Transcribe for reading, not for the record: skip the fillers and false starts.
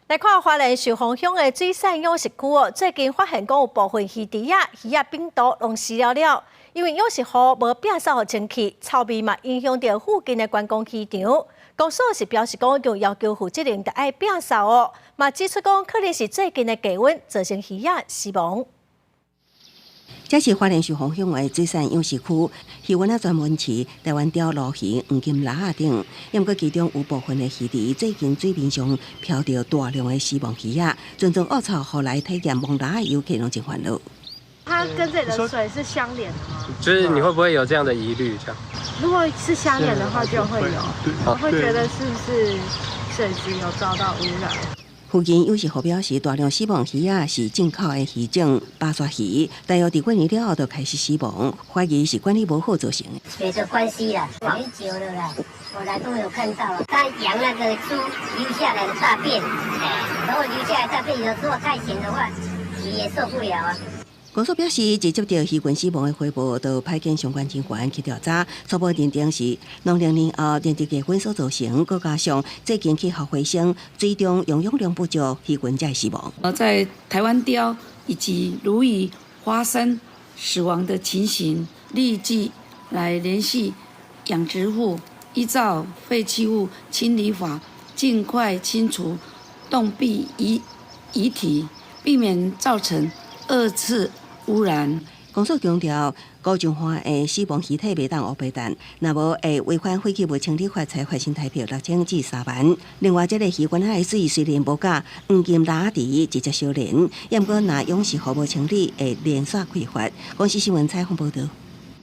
來看花蓮壽豐鄉的水產養殖區哦，最近發現講有部分魚池仔、魚仔病毒攏死了了，因為養殖戶無摒掃予清氣，臭味嘛影響著附近的觀光漁場。公所是表示講，已經要求負責人著愛摒掃哦，嘛指出講可能是最近的低溫造成魚仔死亡。這是花蓮壽豐鄉的水產養殖區，魚塭仔專門飼台灣鯛、鱸魚、黃金蜊仔等。毋過其中有部分的魚池最近水面上飄著大量的死亡魚仔，陣陣惡臭，予來體驗摸蜊仔的遊客攏真煩惱。它跟這裡的水是相連的嗎？就是你會不會有這樣的疑慮？這樣？如果是相連的話，就會有，我會覺得是不是水質有遭到污染？附近養殖戶表示，大量死亡魚仔是進口的魚種八爪魚，大約佇過年了後就開始死亡，懷疑是管理無好造成的。水的關係啦，很久了啦，我來都有看到啊。他養那個豬留下來的大便，然後留下來大便有時候太鹹的話，魚也受不了啊。公所表示，一接到魚群死亡的回報，就派遣相關人員去調查，初步認定是農曆年後連日低溫所造成，閣加上最近氣候回升，水中溶氧量不足，魚群才會死亡。在台灣鯛以及鱸魚發生死亡的情形，立即來聯繫養殖戶，依照廢棄物清理法，盡快清除凍斃遺體，避免造成二次污染。公所強調，高淨化的死亡魚體袂當烏白擲，若無會違反廢棄物清理法，裁罰新台幣6000至3萬。另外，這个魚塭仔的水雖然無佮黃金蜊仔池直接相連，毋過若養殖戶無清理，會連續開罰。公視新聞採訪報導。